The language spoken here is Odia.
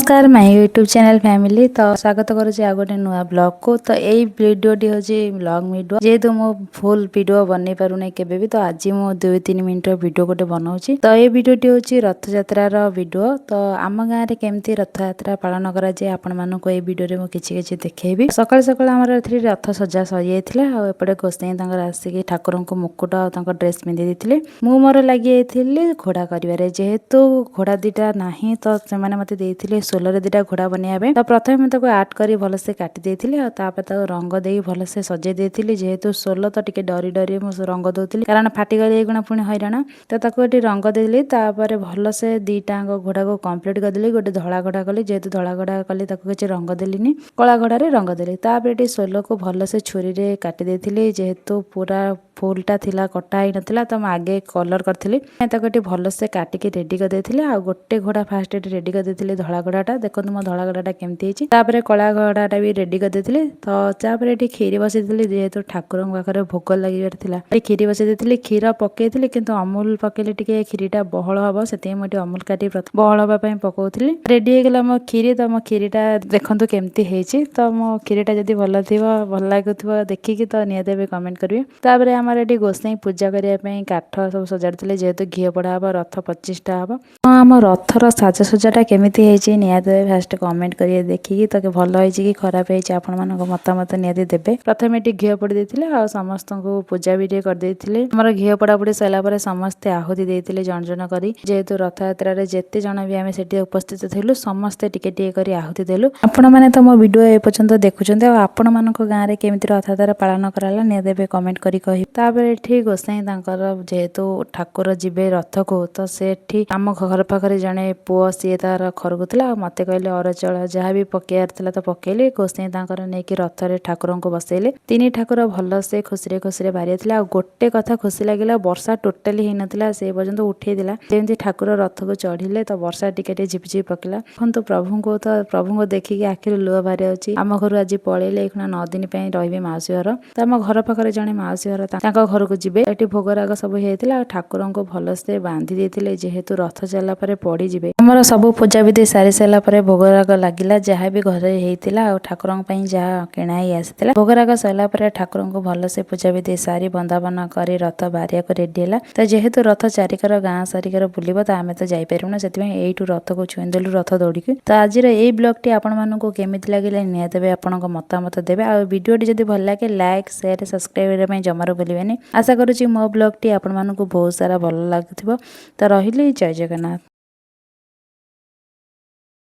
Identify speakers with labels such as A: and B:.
A: ନମସ୍କାର ମାଇ ୟୁଟ୍ୟୁବ୍ ଚ୍ୟାନେଲ୍ ଫ୍ୟାମିଲି। ତ ସ୍ୱାଗତ କରୁଛି ଆଉ ଗୋଟେ ନୂଆ ବ୍ଲଗ୍କୁ। ତ ଏଇ ଭିଡ଼ିଓଟି ହେଉଛି ଲଙ୍ଗ୍ ଭିଡ଼ିଓ। ଯେହେତୁ ମୁଁ ଫୁଲ୍ ଭିଡ଼ିଓ ବନେଇ ପାରୁନାହିଁ କେବେ ବି, ତ ଆଜି ମୁଁ 2-3 ମିନିଟ୍ର ଭିଡ଼ିଓ ଗୋଟେ ବନାଉଛି। ତ ଏଇ ଭିଡ଼ିଓଟି ହେଉଛି ରଥଯାତ୍ରାର ଭିଡ଼ିଓ। ତ ଆମ ଗାଁରେ କେମିତି ରଥଯାତ୍ରା ପାଳନ କରାଯାଏ, ଆପଣମାନଙ୍କୁ ଏଇ ଭିଡ଼ିଓରେ ମୁଁ କିଛି କିଛି ଦେଖେଇବି। ସକାଳୁ ସକାଳୁ ଆମର ଏଥିରେ ରଥ ସଜା ସରିଯାଇଥିଲା ଆଉ ଏପଟେ ଗୋସାଇଁ ତାଙ୍କର ଆସିକି ଠାକୁରଙ୍କୁ ମୁକୁଟ ଆଉ ତାଙ୍କ ଡ୍ରେସ୍ ପିନ୍ଧି ଦେଇଥିଲେ। ମୁଁ ମୋର ଲାଗି ଯାଇଥିଲି ଘୋଡ଼ା କରିବାରେ। ଯେହେତୁ ଘୋଡ଼ା ଦୁଇଟା ନାହିଁ, ତ ସେମାନେ ମୋତେ ଦେଇଥିଲେ ସୋଲରେ ଦୁଇଟା ଘୋଡ଼ା ବନେଇବା ପାଇଁ। ତ ପ୍ରଥମେ ମୁଁ ତାକୁ ଆର୍ଟ କରି ଭଲସେ କାଟି ଦେଇଥିଲି ଆଉ ତାପରେ ତାକୁ ରଙ୍ଗ ଦେଇ ଭଲସେ ସଜେଇ ଦେଇଥିଲି। ଯେହେତୁ ସୋଲ, ତ ଟିକେ ଡରି ଡରି ମୁଁ ରଙ୍ଗ ଦଉଥିଲି, କାରଣ ଫାଟିଗଲେ ଏଇଗୁଣା ପୁଣି ହଇରାଣ। ତ ତାକୁ ଏଠି ରଙ୍ଗ ଦେଲି, ତାପରେ ଭଲସେ ଦୁଇଟାଙ୍କ ଘୋଡ଼ାକୁ କମ୍ପ୍ଲିଟ୍ କରିଦେଲି। ଗୋଟେ ଧଳା ଘୋଡ଼ା କଲି। ଯେହେତୁ ଧଳା ଘୋଡ଼ା କଲି, ତାକୁ କିଛି ରଙ୍ଗ ଦେଲିନି, କଳା ଘୋଡ଼ାରେ ରଙ୍ଗ ଦେଲି। ତାପରେ ଏଠି ସୋଲକୁ ଭଲସେ ଛୁରୀରେ କାଟି ଦେଇଥିଲି। ଯେହେତୁ ପୁରା ଫୁଲଟା ଥିଲା, କଟା ହେଇନଥିଲା, ତ ମୁଁ ଆଗେ କଲର୍ କରିଥିଲି। ତାକୁ ଏଠି ଭଲସେ କାଟିକି ରେଡ଼ି କରିଦେଇଥିଲି ଆଉ ଗୋଟେ ଘୋଡ଼ା ଫାଷ୍ଟ ଏଠି ରେଡ଼ି କରିଦେଇଥିଲି, ଧଳା ଘୋଡ଼ାଟା। ଦେଖନ୍ତୁ ମୋ ଧଳା ଘୋଡ଼ାଟା କେମିତି ହେଇଛି। ତାପରେ କଳା ଘୋଡ଼ାଟା ବି ରେଡ଼ି କରିଦେଇଥିଲି। ତ ତାପରେ ଏଠି କ୍ଷୀରି ବସେଇଥିଲି। ଯେହେତୁ ଠାକୁରଙ୍କ ପାଖରେ ଭୋଗ ଲାଗିବାର ଥିଲା, ଏଠି କ୍ଷୀରି ବସେଇ ଦେଇଥିଲି। କ୍ଷୀର ପକେଇଥିଲି, କିନ୍ତୁ ଅମୁଲ ପକେଇଲେ ଟିକେ କ୍ଷୀରିଟା ବହଳ ହବ, ସେଥିପାଇଁ ମୁଁ ଏଠି ଅମୁଲ କାଟି ବହଳ ହବା ପାଇଁ ପକଉଥିଲି। ରେଡ଼ି ହେଇଗଲା ମୋ କ୍ଷୀରି। ତ ମୋ କ୍ଷୀରିଟା ଦେଖନ୍ତୁ କେମିତି ହେଇଛି। ତ ମୋ କ୍ଷୀରିଟା ଯଦି ଭଲ ଥିବ, ଭଲ ଲାଗୁଥିବ ଦେଖିକି, ତ ନିହାତି ଭାବେ କମେଣ୍ଟ କରିବେ। ତାପରେ ଆମର ଏଠି ଗୋସାଇଁ ପୂଜା କରିବା ପାଇଁ କାଠ ସବୁ ସଜାଡ଼ୁଥିଲେ। ଯେହେତୁ ଘିଅ ପୋଡ଼ା ହବ, ରଥ 25ଟା ହବ। ହଁ, ଆମ ରଥର ସାଜସଜ୍ଜାଟା କେମିତି ହେଇଛି, ନିହାତି ଭାବେ ଫାଷ୍ଟ କମେଣ୍ଟ କରିବେ ଦେଖିକି। ତ ଭଲ ହେଇଛି କି ଖରାପ ହେଇଛି, ଆପଣମାନଙ୍କ ମତାମତ ନିହାତି ଦେବେ। ପ୍ରଥମେ ଏଠି ଘିଅ ପୋଡ଼ି ଦେଇଥିଲେ ଆଉ ସମସ୍ତଙ୍କୁ ପୂଜା ବି ଟିକେ କରିଦେଇଥିଲେ। ଆମର ଘିଅ ପୋଡ଼ାପୋଡ଼ି ସରିଲା ପରେ ସମସ୍ତେ ଆହୁତି ଦେଇଥିଲେ ଜଣ ଜଣ କରି। ଯେହେତୁ ରଥଯାତ୍ରାରେ ଯେତେ ଜଣ ବି ଆମେ ସେଠି ଉପସ୍ଥିତ ଥିଲୁ, ସମସ୍ତେ ଟିକେ ଟିକେ କରି ଆହୁତି ଦେଲୁ। ଆପଣମାନେ ତ ମୋ ଭିଡ଼ିଓ ଏ ପର୍ଯ୍ୟନ୍ତ ଦେଖୁଛନ୍ତି, ଆଉ ଆପଣମାନଙ୍କ ଗାଁରେ କେମିତି ରଥଯାତ୍ରା ପାଳନ କରାହେଲା, ନିହାତି ଭାବେ କମେଣ୍ଟ କରି କହିବେ। ତାପରେ ଏଠି ଗୋସାଇଁ ତାଙ୍କର, ଯେହେତୁ ଠାକୁର ଯିବେ ରଥକୁ, ତ ସେଠି ଆମ ଘର ପାଖରେ ଜଣେ ପୁଅ, ସିଏ ତାର ଖରୁକୁଥିଲା ଆଉ ମୋତେ କହିଲେ ଅରୁଆ ଚାଉଳ ଯାହା ବି ପକେଇବାର ଥିଲା, ତ ପକେଇଲି। ଗୋସାଇଁ ତାଙ୍କର ନେଇକି ରଥରେ ଠାକୁରଙ୍କୁ ବସେଇଲେ। ତିନି ଠାକୁର ଭଲସେ ଖୁସିରେ ଖୁସିରେ ବାହାରି ଥିଲା। ଆଉ ଗୋଟେ କଥା ଖୁସି ଲାଗିଲା, ବର୍ଷା ଟୋଟାଲି ହେଇନଥିଲା। ସେ ପର୍ଯ୍ୟନ୍ତ ଉଠେଇଥିଲା। ଯେମିତି ଠାକୁର ରଥକୁ ଚଢ଼ିଲେ, ତ ବର୍ଷା ଟିକେ ଟିକେ ଝିପିଝିପି ପକେଇଲା। ଦେଖନ୍ତୁ ପ୍ରଭୁଙ୍କୁ, ତ ପ୍ରଭୁଙ୍କୁ ଦେଖିକି ଆଖିରୁ ଲୁହ ବାହାରି ଯାଉଛି। ଆମ ଘରୁ ଆଜି ପଳେଇଲେ, ଏଇଖୁଣା 9 ଦିନ ପାଇଁ ରହିବେ ମାଉସୀ ଘର। ତ ଆମ ଘର ପାଖରେ ଜଣେ ମାଉସୀ ଘର, ତାଙ୍କ ଘରକୁ ଯିବେ। ଏଠି ଭୋଗରାଗ ସବୁ ହେଇଥିଲା ଆଉ ଠାକୁରଙ୍କୁ ଭଲସେ ବାନ୍ଧି ଦେଇଥିଲେ, ଯେହେତୁ ରଥ ଚାଲିଲା ପରେ ପଡ଼ିଯିବେ। ଆମର ସବୁ ପୂଜାବିଧି ସାରି ସାରିଲା ପରେ ଭୋଗରାଗ ଲାଗିଲା, ଯାହା ବି ଘରେ ହେଇଥିଲା ଆଉ ଠାକୁରଙ୍କ ପାଇଁ ଯାହା କିଣା ହେଇ ଆସିଥିଲା। ଭୋଗରାଗ ସରିଲା ପରେ ଠାକୁରଙ୍କୁ ଭଲସେ ପୂଜାବିଧି ସାରି, ବନ୍ଦାପନା କରି ରଥ ବାହାରିବାକୁ ରେଡି ହେଲା। ତ ଯେହେତୁ ରଥ ଚାରିକର ଗାଁ ଚାରିକର ବୁଲିବ, ତ ଆମେ ତ ଯାଇପାରିବୁନୁ, ସେଥିପାଇଁ ଏଇଠୁ ରଥକୁ ଛୁଇଁଦେଲୁ, ରଥ ଦୌଡ଼ିକି। ତ ଆଜିର ଏଇ ବ୍ଲଗଟି ଆପଣମାନଙ୍କୁ କେମିତି ଲାଗିଲା, ନିହାତି ଭାବେ ଆପଣଙ୍କ ମତାମତ ଦେବେ। ଆଉ ଭିଡ଼ିଓଟି ଯଦି ଭଲ ଲାଗେ, ଲାଇକ୍, ସେୟାର, ସବସ୍କ୍ରାଇବ୍ କରିବା ପାଇଁ ଜମାରୁ ଭୁଲିବେନି। ଆଶା କରୁଛି ମୋ ବ୍ଲଗଟି ଆପଣମାନଙ୍କୁ ବହୁତ ସାରା ଭଲ ଲାଗୁଥିବ। ତ ରହିଲି, ଜୟ ଜଗନ୍ନାଥ।